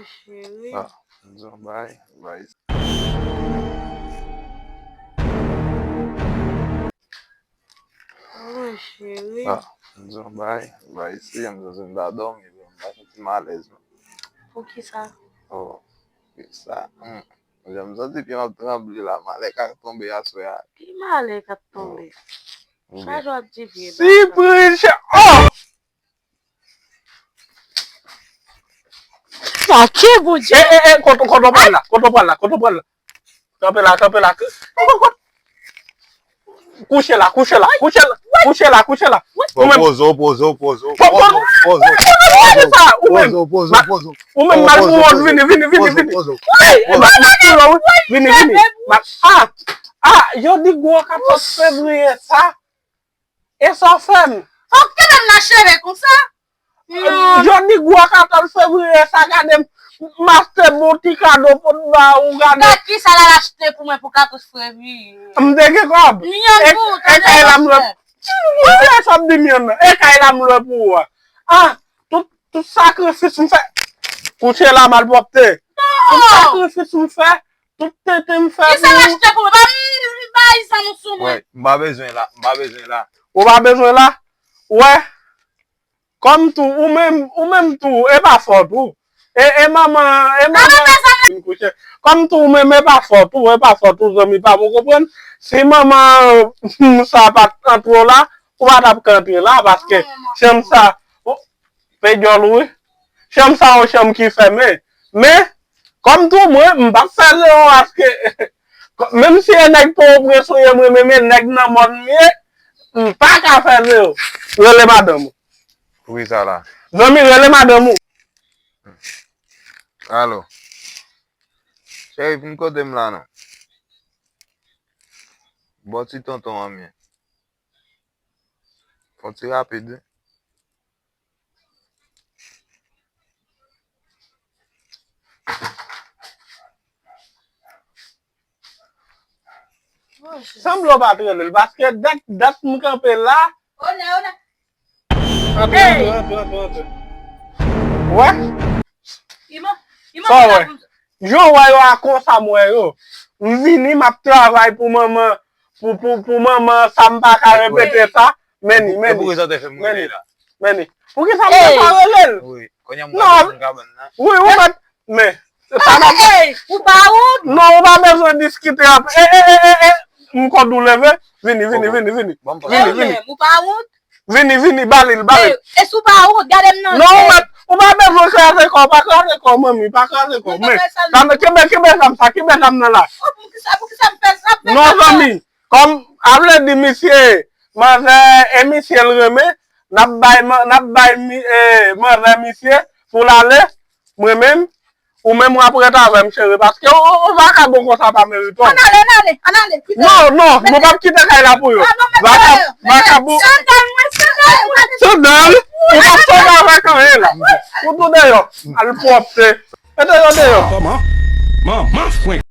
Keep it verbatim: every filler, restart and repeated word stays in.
Cheri. Ah, m di yon bagay, bagay. Oh, cheri. Ah, m di yon bagay, bagay, si m santi m ta dòmi, m pa santi m alèz, non. Poukisa? Oh, poukisa? Hmm. Jan m santi pye m ap tranble la, malèk ap tonbe aswè a. Ki malèk ap tonbe? Sa jan w ap di vye bagay? Sipriz, chè, oh! Sa ki Bondye? E, e, e, kote, kote w pral la, kote w pral la, kote w pral la. Kanpe la, kanpe la. Kouche la, kouche la, kouche la, kouche la, kouche la. Ou menm. Pozo, pozo, pozo, pozo, pozo, pozo, pozo, pozo. Ou menm mal pou wòz, vini, vini, vini, vini. Ey, e ba, ma tou la, wi. Vini, vini. Ma, ah, ah, jodi gwo katòz fevriye sa. E sa w fè m? Fòk te menm nan cheve konsa. Non. Jodi gwo katòz fevriye sa, gade m, m achte bon ti kado pou m ba ou, gade. Gad kisa l al achte pou mwen pou katòz fevriye. M te gen kòb. Myann pou ou, e kay la m lòt. Ou se sa m di myann nan. E kay la m lòt pou ou a. Ah, tout, tout sakrifis m fè. Kouche la malpwòpte. Tout sakrifis m fè. Tout tenten m fè pou ou. Kisa l achte pou mwen? Pa m, m pa izan nou sou mwen. Wè, m pa bezwen la, m pa bezwen la. Ou pa bezwen la? Wè. Kòm tou, ou menm, ou menm tou, e pa fòt ou. E, e manman, e manman. Kòm tou ou menm, e pa fòt ou, e pa fòt ou, zanmi pa m, ou konprann? Si manman sa pa t antre w la, ou pa t ap ka antre la, paske chanm sa, pe djòl ou wi. Chanm sa yon chanm ki fèmen. Men, kòm tou mwen, m p ap fè zewo paske, menm si e nèg Pòtoprens ou ye, mwen menm e nèg nan mòn m ye, m pa ka fè zewo. Rele madanm ou. Poukisa la? Zanmi, rele madanm ou. Alo. Cheri, vin kote m la non. Bò ti tonton an m ye. Fon ti rapid wi. Sanble w pa t rele l, paske dat, dat m kanpe la. Onè, onè. Antre, antre, antre, antre, antre. Wè? Sa w wè? Jan w wè yo a konsa m wè yo. M vini, m ap travay pou manman, pou, pou, pou manman sa m pa ka repete sa. Men ni, men ni. E poukisa w te fè m rele la? Men ni. Poukisa m te pa rele l? Wi, kounye a m wè desann kabann nan. Wi, ou mèt, men. Sa n ap. Ey, ou pa wont? Non, ou pa bezwen diskite anpil. E, e, e, e, e. M kòd ou leve. Vini, vini, vini, vini. Vini, vini. Ou pa wont? Vini, vini, ba li l, ba li l. E, e si w pa wont, gade m nan je. Non, ou mèt, ou pa bezwen kraze kò w, pa kraze kò w, manmi, pa kraze kò w. Men, kenbe, kenbe zam sa, kenbe zam nan la. Oh, poukisa, poukisa m fè sa? Non, zanmi, kòm, a vle di misye, manzè, e misye l renmen, n ap bay, n ap bay mi-, e, manzè misye, pou l ale, mwen menm, Ou menm w ap ret avè m, cheri, paske yon, yon vakabon konsa pa merite w. Ann ale, ann ale, ann ale, kite. Non, non, nou p ap kite kay la pou yo. Ah, non, mete yo, mete yo. Vakabon. Sandal mwen, sandal mwen. Sandal? Ou p ap sove avèk anyen la. Ou tou deyò. Al pwòpte. Mete yo deyò. Kòman? Manman frenk.